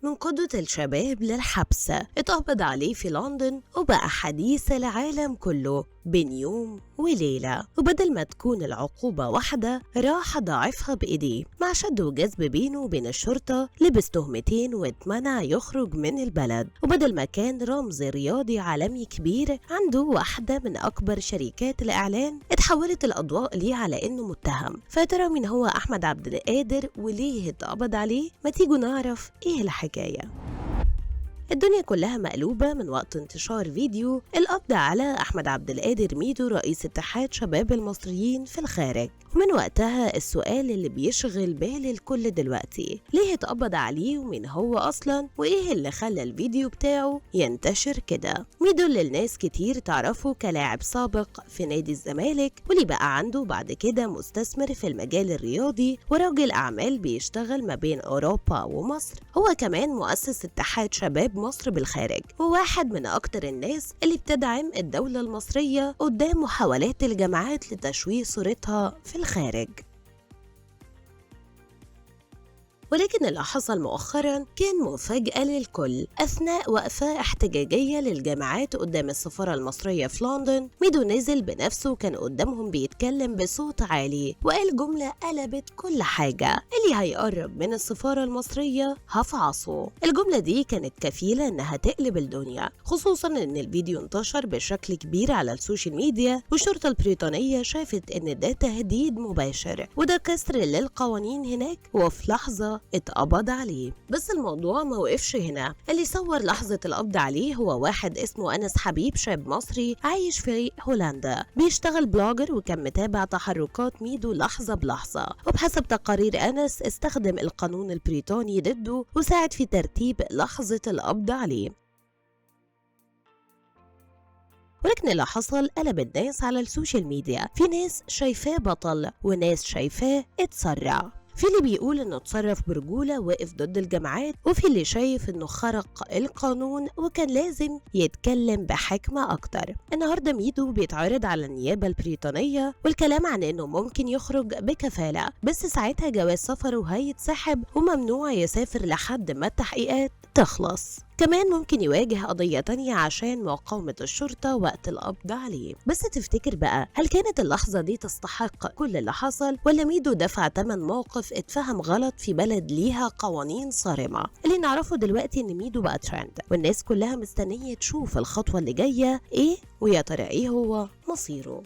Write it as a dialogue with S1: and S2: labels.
S1: من قدوة الشباب للحبس. اتقبض عليه في لندن وبقى حديث العالم كله بين يوم وليلة، وبدل ما تكون العقوبة واحدة راح ضاعفها بإيديه. مع شد وجذب بينه وبين الشرطة لبس تهمتين واتمنع يخرج من البلد. وبدل ما كان رمز رياضي عالمي كبير عنده واحدة من أكبر شركات الإعلان، اتحولت الأضواء ليه على إنه متهم. فترى مين هو أحمد عبد القادر وليه اتقبض عليه؟ ما تيجوا نعرف إيه الحكاية. الدنيا كلها مقلوبة من وقت انتشار فيديو القبض على أحمد عبد القادر ميدو رئيس اتحاد شباب المصريين في الخارج، ومن وقتها السؤال اللي بيشغل بال الكل دلوقتي ليه اتقبض عليه ومين هو أصلا وإيه اللي خلى الفيديو بتاعه ينتشر كده. ميدو اللي الناس كتير تعرفه كلاعب سابق في نادي الزمالك واللي بقى عنده بعد كده مستثمر في المجال الرياضي وراجل أعمال بيشتغل ما بين أوروبا ومصر، هو كمان مؤسس اتحاد شباب مصر بالخارج وواحد من أكتر الناس اللي بتدعم الدولة المصرية قدام محاولات الجامعات لتشويه صورتها في الخارج. ولكن اللي حصل مؤخرا كان مفاجأة للكل. أثناء وقفة احتجاجية للجامعات قدام السفارة المصرية في لندن، ميدو نزل بنفسه وكان قدامهم بيتكلم بصوت عالي وقال جملة قلبت كل حاجة: اللي هيقرب من السفارة المصرية هفعصه. الجملة دي كانت كفيلة إنها تقلب الدنيا، خصوصا إن الفيديو انتشر بشكل كبير على ال social media، والشرطة البريطانية شافت إن ده تهديد مباشر وده كسر للقوانين هناك، وفي لحظة اتقبض عليه. بس الموضوع ما وقفش هنا. اللي صور لحظة القبض عليه هو واحد اسمه أنس حبيب، شاب مصري عايش في هولندا، بيشتغل blogger وكان متابع تحركات ميدو لحظة بلحظة. وبحسب تقارير أنس استخدم القانون البريطاني ضده وساعد في ترتيب لحظة القبض عليه. ولكن اللي حصل قلب الناس على ال social media، في ناس شايفاه بطل وناس شايفاه اتسرع. في اللي بيقول انه اتصرف برجولة وقف ضد الجامعات، وفي اللي شايف انه خرق القانون وكان لازم يتكلم بحكمة اكتر. النهاردة ميدو بيتعرض على النيابة البريطانية والكلام عن انه ممكن يخرج بكفالة، بس ساعتها جواز سفره هيتسحب وممنوع يسافر لحد ما التحقيقات تخلص. كمان ممكن يواجه قضية تانية عشان مقاومة الشرطة وقت القبض عليه. بس تفتكر بقى هل كانت اللحظة دي تستحق كل اللي حصل، ولا ميدو دفع تمن موقف اتفهم غلط في بلد ليها قوانين صارمة؟ اللي نعرفه دلوقتي ان ميدو بقى ترند والناس كلها مستنية تشوف الخطوة اللي جاية ايه، ويا ترى ايه هو مصيره.